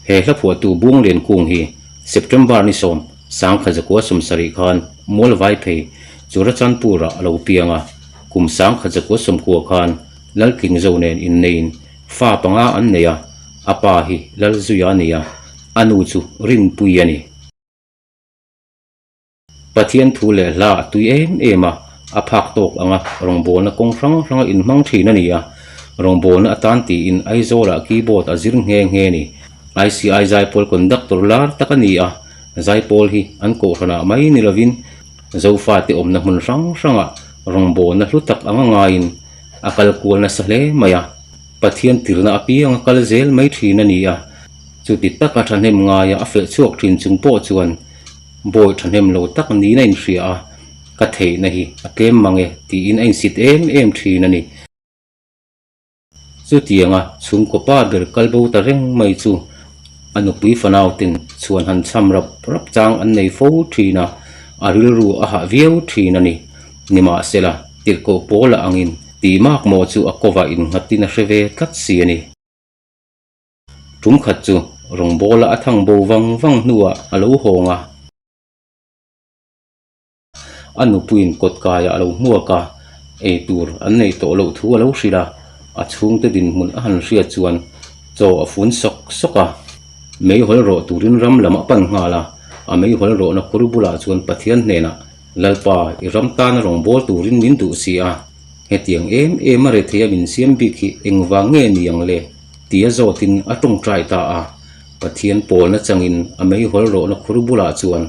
He hla phuahtu Buanglian Kung hi September ni sawm sangkhat zakua sawmsarih khan Mualvai phei Churachandpur-ah a lo piang a, kum sangkhat zakua sawmkua khan Laltlingzo nen inneiin fa panga an nei a, a pa hi Lalzuia a ni a, a nu chu Rinpuii a ni. Pathian thu leh hla a tui em em a, a phak tawk anga rawngbawlna kawng hrang hranga inhmang thin a ni a, rawngbawlna atan tiin Aizawlah keyboard a zir nghe nghe a ni. ICI Zaipawl conductor lar tak a ni a, Zaipawl hi an kohhranah mai ni lovin Zofate awmna hmun hrang hrangah rawngbawlna hlu tak anga ngaiin a kal kual nasa hle mai a, Pathian tirna apianga kal zel mai thin a ni a, chuti taka thahnem ngaia a feh chhuak thin chung pawh chuan Bawi thahnem lo tak niin a inhria a, ka theihna hi a tlem mang e tiin a insit em em thin a ni. Chutianga chhungkaw pa ber kal bo ta reng mai chu a nupui fanau ten chhuan han cham rap rap chang an nei fo thin a, a rilru a hah viau thin a ni. Nimahsela, tirhkoh pawla angin tih mak maw chu a kawvah innghatin a hre ve tlat si a ni. Tum khat chu rawngbawla a thang bo vang vang hnuah a lo hawng a. A nupuiin kawtkaiah a lo hmuak a, ei tur an nei tawh loh thu a lo hrilh a, a chhungte dinhmun a han hriat chuan chaw a fun sawk sawk a. Meihawl rawh turin ram lam a pan nghal a, a meihawl rawhna khur bulah chuan Pathian hnenah, Lalpa, i ram tana rawngbâwl turin min duh si a, hetiang em em a rethei a min siam bik hi engvang nge ni ang le? Tia zawtin a tawngtai ta a, Pathian pawlna changin a meihawl rawhna khur bulah chuan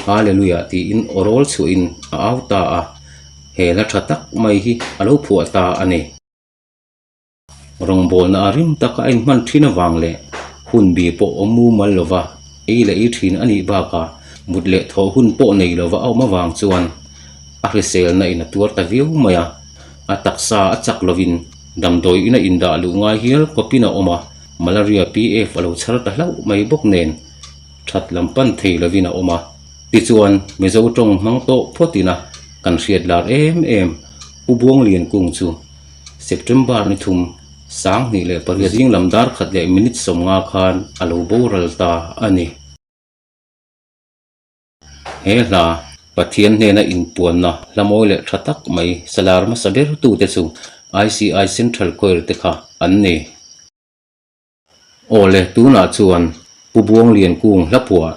Hallelujah tiin aw rawl chhuahin a au ta a, he hla tha tak mai hi a lo phuah ta a ni. Rawngbawlna a rim taka a inhman thin avang leh hun bi pawh awm mumal lova ei leh ei thin a nih bakah mut leh thawh hun pawh nei lova a awm avang chuan a hriselna in a tuar ta viau mai a, a taksa a chak lovin Damdawi ina indah luh ngai hial kawpin a awm a, Malaria PF a lo chhar ta hlauh mai bawk nen that lam pan thei lovin a awm a. Tichuan, Mizo tawng hmang tawh phawt ina kan hriat lar em em Pu Buanglian Kung chu September ni thum 2008 zing lam dar khat leh minute 50 khan a lo boral ta a ni. He hla, Pathian hnena inpuanna hla mawi leh tha tak mai salar hmasa ber tute chu ICI Central Choir te kha an ni. Aw le, tunah chuan Pu Buanglian Kung hla phuah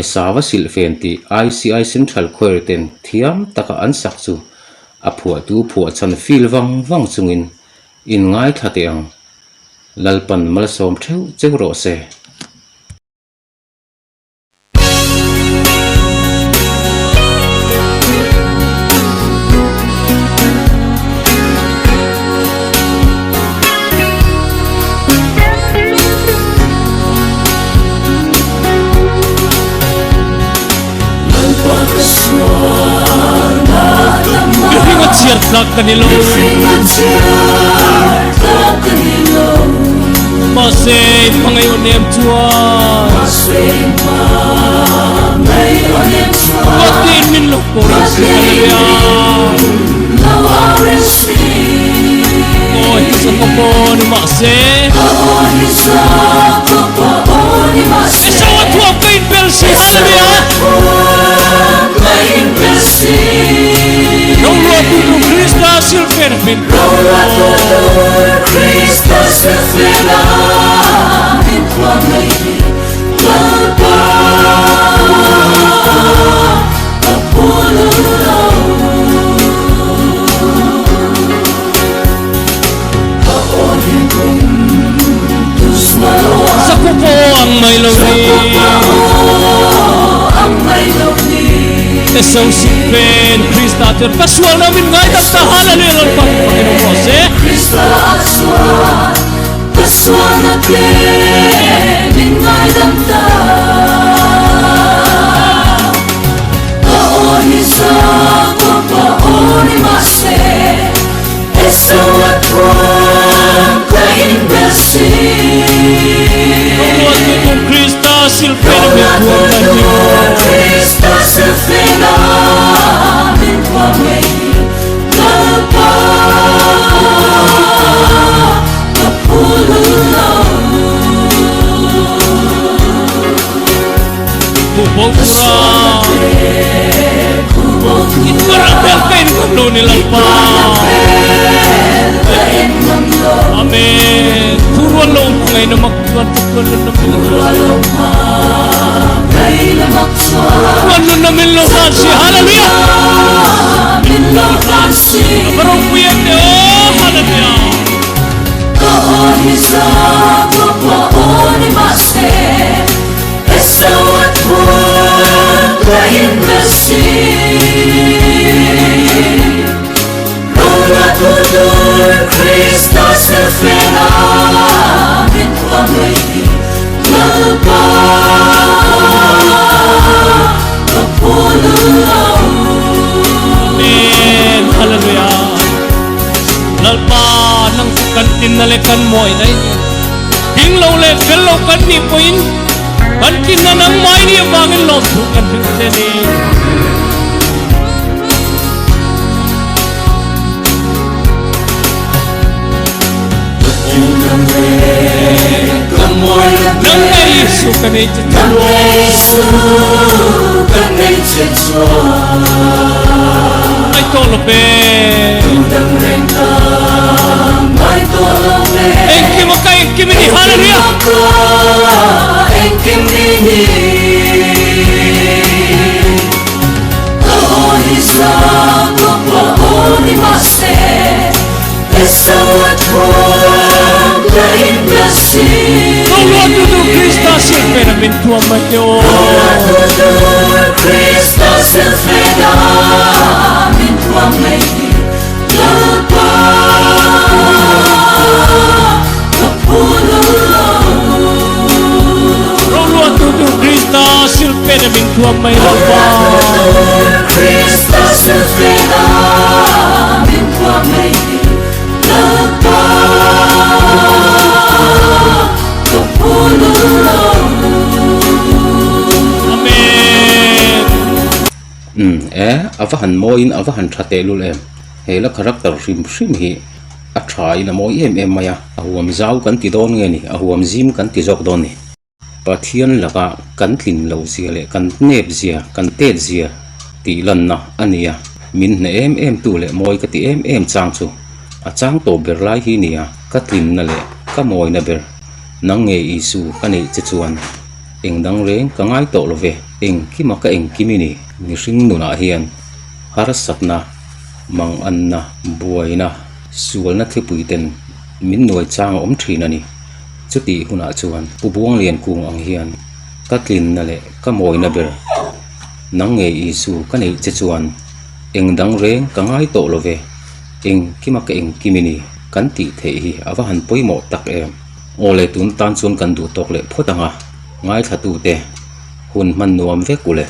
Esava Silhfen tih ICI Central Choir ten thiam taka an sak chu a phuahtu phuah chhan feel vang vang chungin in ngaithla teh ang. Lalpan malsawm theuh cheu rawh se. Mihring a chhiar tlak ka ni lo. Mahse hmangaih aw nem chuan. Ruatin min lo pawh reng si Hallelujah. Aw hi sa ko pawh ni mahse. Esau a thuam ka inbel si Hallelujah. Roruatu tur Krista silfen min Sakupo ang mai lo ni Esau silfen Krista chuan ka sualna min ngaidam ta Hallelujah Lalpa chu fakin awm rawh se. Krista chuan ka sualna te min ngaidam ta Ka aw hi Jakob-a aw ni mahse Esau-a thuam ka inbel si. Rawngbawl tu tur Krista silfena min thuam ta ni. Krista silfena min thuam ngei Lalpa ka phu lul lo. bo tura I tuarna hmel ka en ngam lo ni Lalpa. Amen. Thu rual lo hmangaih na mak chuan chatuan nunna min lo Chatuan nunna min lo hlan si. Hallelujah. A va ropui em le aw. Hallelujah. Amen. Hallelujah. Lalpa nang chu kan tinna leh kan mawina i ni. Ding lo leh fel lo kan nih pawhin kan tinna nangmah i nih avangin lawmthu kan hrilh che ni. Nang ngei Isu ka nei che chuan. Ngai tawh lo ve. Engkim a ka engkim i ni. Hallelujah. Roluah tu tu Krista silhfen a min thuam mai te aw. Roluah tu tu Krista silhfen a min thuam mai Lalpa. Amen. Umm e, a va han mawiin a va han tha tehlul em. He la character hrim hrim hi a tha in a mawi em em mai a, a huam zau kan ti dawn nge ni, a huam zim kan ti zawk dawn ni. Pathian laka kan tlin loh zia leh kan nep zia, kan tet zia tih lanna a ni a, min hne em em tu leh mawi ka ti em em chang chu a chang tawp ber lai hi nia, ka tlinna leh ka mawina ber nang nge Isu ka neih che chuan eng dang reng ka ngai tawh lo ve, engkima ka engkim i ni. Mihring nunah hian harsatna, manganna, buaina, sualna thlipui ten min nuai chang a awm thin a ni. Chutih hunah chuan Pu Buanglian kung ang hian ka tlinna leh ka mawina ber nang nge Isu ka neih che chuan eng dang reng ka ngai tawh lo ve, engkima ka engkim i ni kan tih theih hi a va han pawimawh tak em. Aw le tun tan chuan kan duh tawk leh phawt ang a, ngaithlatute hun hman nuam vek u le.